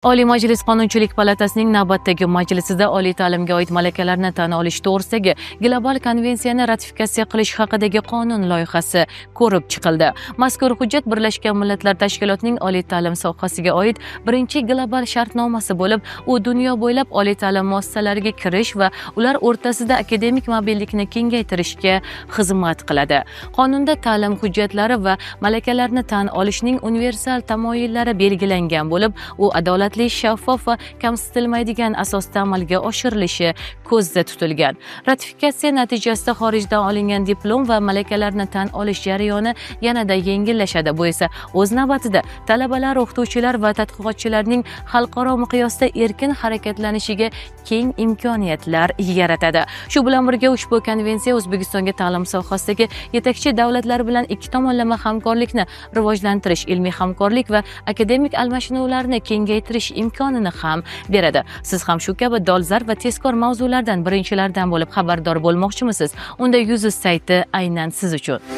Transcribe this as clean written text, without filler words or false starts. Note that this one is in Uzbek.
Oliy Majlis Qonunchilik palatasining navbatdagi majlisida oliy ta'limga oid malakalarni tan olish to'g'risidagi global konvensiyani ratifikatsiya qilish haqidagi qonun loyihasi ko'rib chiqildi. Mazkur hujjat Birlashgan Millatlar Tashkilotining oliy ta'lim sohasiga oid birinchi global shartnomasi bo'lib, u dunyo bo'ylab oliy ta'lim muassasalariga kirish va ular o'rtasida akademik mobillikni kengaytirishga xizmat qiladi. Qonunda ta'lim hujjatlari va malakalarni tan olishning universal tamoyillari belgilangan bo'lib, u adolatli, shaffof va kamsitilmaydigan asosda amalga oshirilishi ko'zda tutilgan. Ratifikatsiya natijasida xorijdan olingan diplom va malakalarni tan olish jarayoni yanada yengillashadi. Bu esa o'z navbatida talabalar, o'qituvchilar va tadqiqotchilarning xalqaro miqyosda erkin harakatlanishiga keng imkoniyatlar yaratadi. Shu bilan birga ushbu konvensiya O'zbekistonga ta'lim sohasidagi yetakchi davlatlar bilan ikki tomonlama hamkorlikni rivojlantirish, ilmiy hamkorlik va akademik almashinuvlarni kengaytirish imkonini ham beradi. Siz ham shu kabi dolzarb va tezkor mavzulardan birinchilardan bo'lib xabardor bo'lmoqchimisiz? Unda Yuzuz sayti aynan siz uchun.